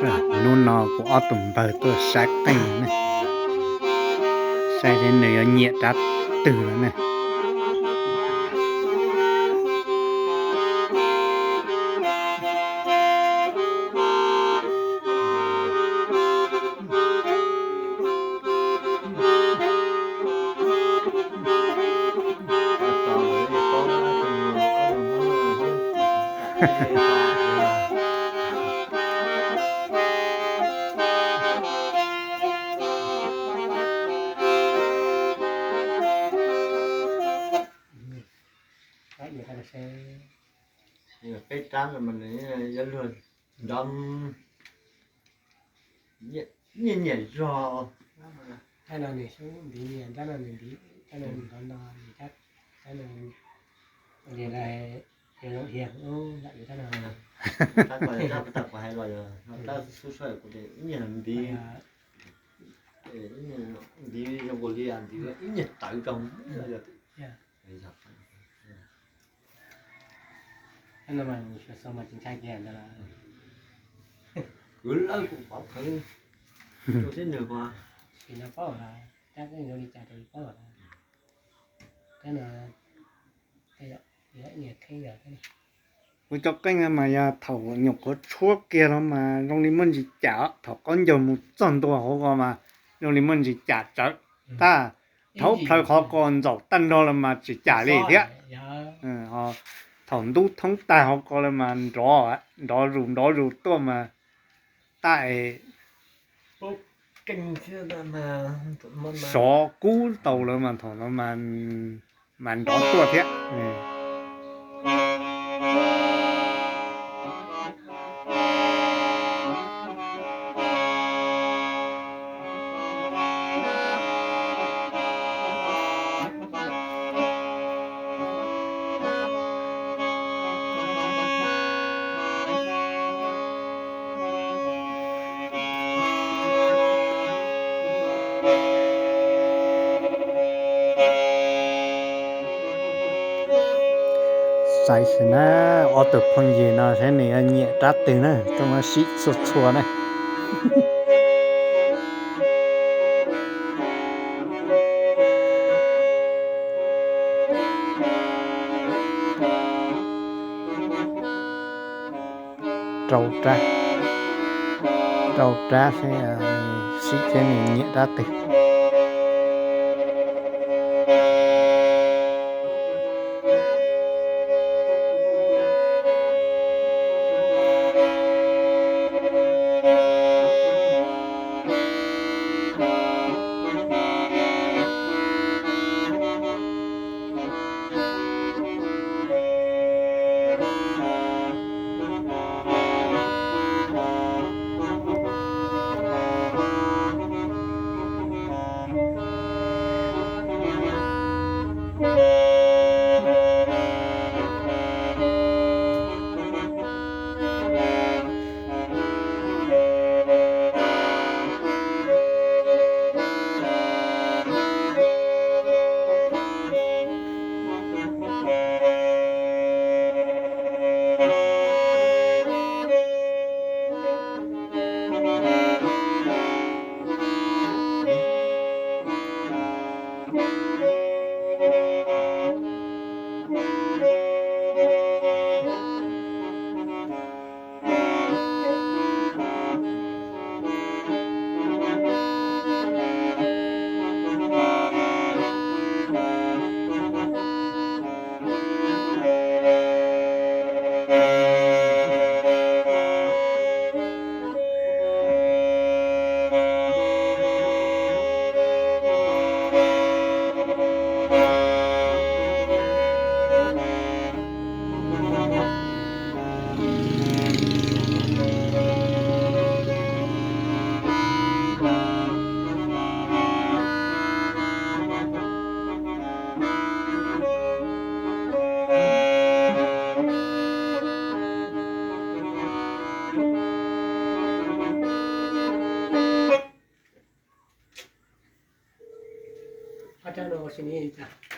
Hnub no kuv ob tug npawg tuaj saib qeej ne, saib seb nws yuav nyiam rab twg no ne. Peb rab no mas nws yuav luag nrov, nyiam nyiam zog. Rab no nws xub ntiv, rab no nws ntiv, rab no nws nrov no, rab no li lawm, yog zoo dhia lam yus rab no. Rab ko rab puag ta kuv hais los yog rab xub sab kuv tias ib nyuag ntiv, ntiv zoo nkaus li ntiv ib nyuag tawv rau. Kwv lawv kuv pov khawv rau thiab nws, tsis no paub los, rab zoo li cas rau paub los. Rab no, ib nyuag kheeb yog. Kuv cov qeej no mas yog thaum nyuam qhuav tshuab kiag los mas zoo li muaj ntsis cam, thaum qaub ncaug mus txog ntua hauv ko mas zoo li muaj ntsis cam tsawv, tab thaum plaws qhov ko ntxaum tag nrho los mas tsis cam li thiab. Thaum ntub thoob tag hauv ko los mas nrov, nrov zus nrov zus tuaj mas tab es sov kub tau lawm mas thaum no mas nrov tuaj thiab. Saib xwb na, ob tug phooj ywg no saib nws yuav nyiam rab twg na, coj mus sib txhua txhua na. Rau rab, rau rab seb, sib seb nws nyiam rab twg. Qhov rab no ua si ne li cas?